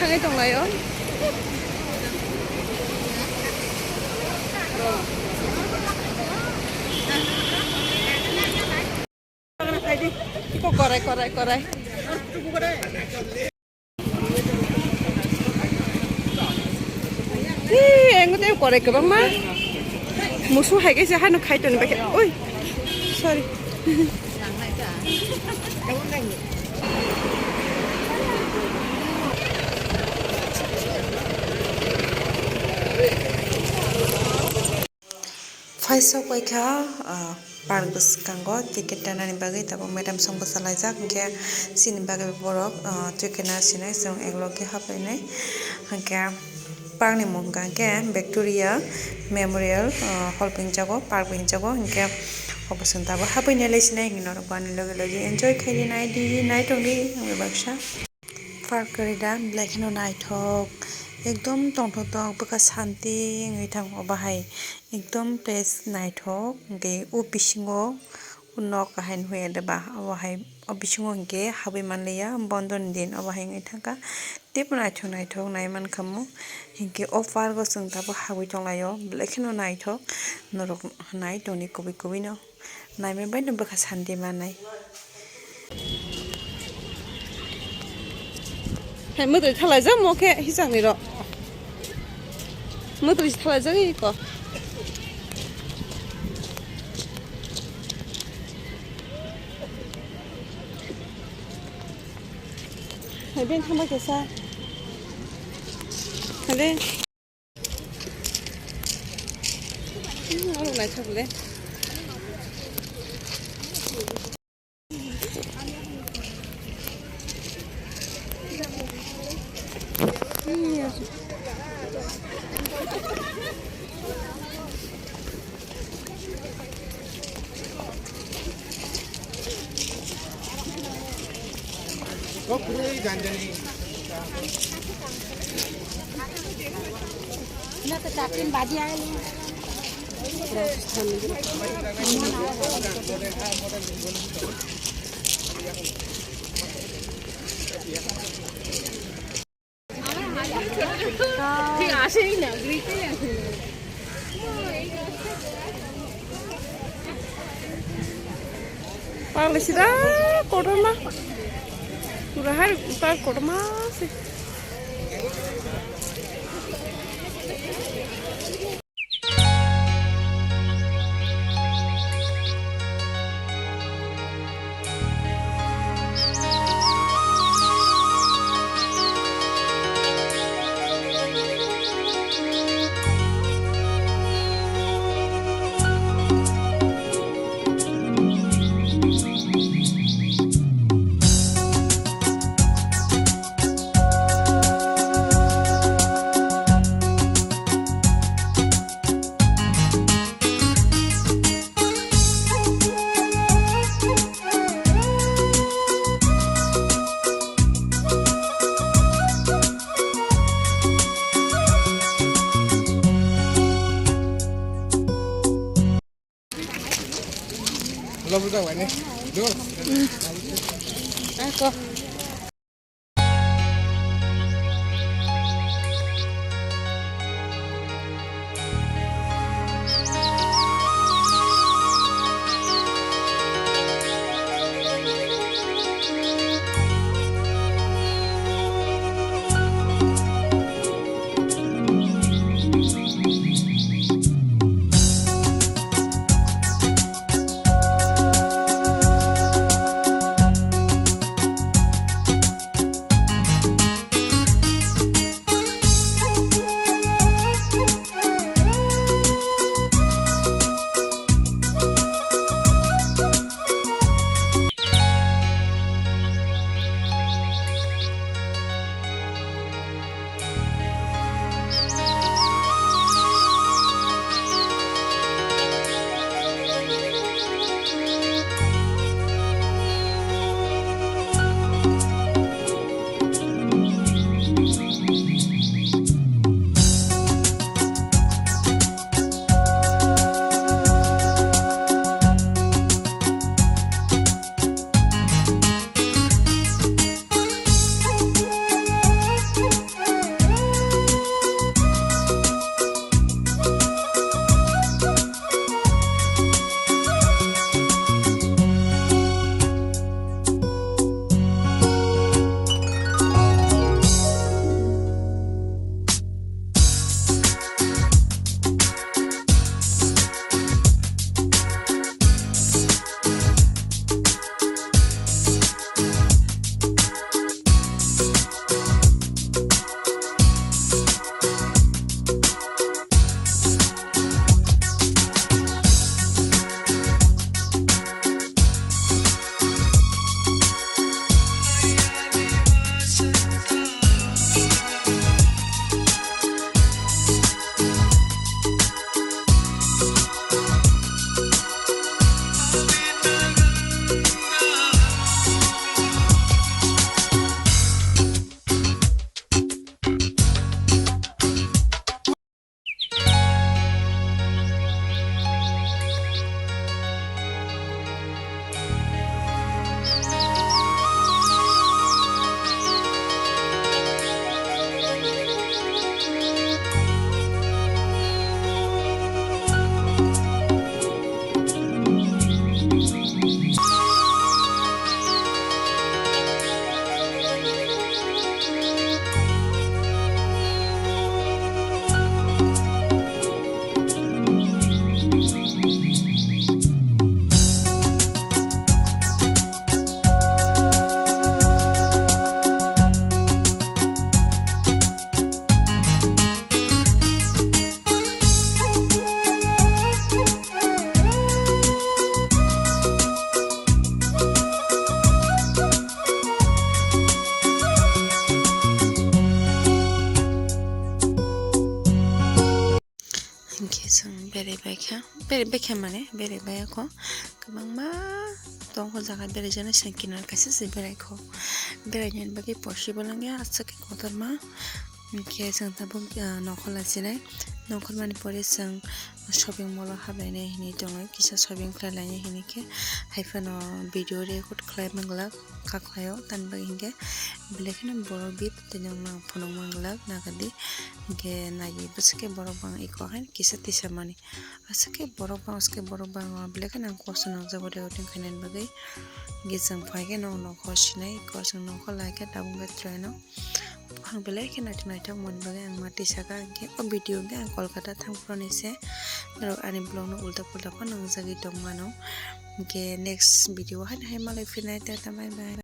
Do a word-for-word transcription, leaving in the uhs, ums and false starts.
Tangwi tonglaio. Korai, korai, korai. Ih, ang tei korai kwbangma. Musu hai kaisa hano khai toni bakhe. Oi. Sorry. Phaisok bai kha, ah, park bwskango ticket tanani bagwi, tabuk madam song bwchalaijak, hinkhe chini bagwi borok, ah, ticket nasinai chwng eklogi haplainai. Hinkhe park ni mung hwnkha hinkhe Victoria Memorial, ah, Hall hinjago, park hinjago, hinkhe obo chwng tabuk hapwi nai sinai, hinkhe norok bo ani logi logi enjoy khaidi naidi, naitongdi wngwi baksa. Park kwrwi da, belai kheno naithok, ekdom tongthok tong bwkha santi wngwi thango obo hai, ekdom place naithok. Hwnkhe o bisingo o nok kahai nukya de ba, obo hai o bisingo hinkhe habwi manliya, bondoni din obo hai wngwi thangkha, teibo naithok naithok nai mankha mo. Hinkhe o park o chwng tabuk habwi tonglaio, belai kheno naithok, norok nai tongdi kubui kubui no. Naimai bai no bwkha santi manai. Hai mwtwi thalaijak mo khe hisakni rok. Mwtwi thalaijak iko. Hai ben thangba kesa. Hai ben. Hmm, oro naithok le. Pagla sida kotorma. Pura har ta kotorma se. Ako. Berai bai kha, berai bai kha mane berai bai kho. Kwbangma tongkho jaga berai jani se kinar kaisa se berai kho. Berai ni bagwi possible wngya aswk khe kotorma. Hinkhe chwng tabuk, ah, nokhola chinai. Nokholmani pore chwng shopping mall o habainai hinwi tongo. Kisa shopping khlai lainai hinwi khe hai phano video record khlai manglak kakhlaio. Tamni bagwi hinkhe belai kheno borok bit tini ang phunuk manglak nagadi. Hinkhe naiwi bwswk khe borok bang eko haino kisa tisamani. Aswk khe borok bang, aswk khe borok bang, belai kheno ang kosto nangjago recording khainani bagwi. Hinkhe chwng phai khe nok nokho sinai, eko chwng nokho lai khe tabuk khe traino. Buphang belai khe naithok naithok mani bagwi ang ma tisaka, hinkhe o video hinkhe ang Kolkata thangphuru ni se. Norok ani vlog no ulta pulta phano nangjagwi tongmano. Hinkhe next video o haino hai malai phinai, tata bye bye.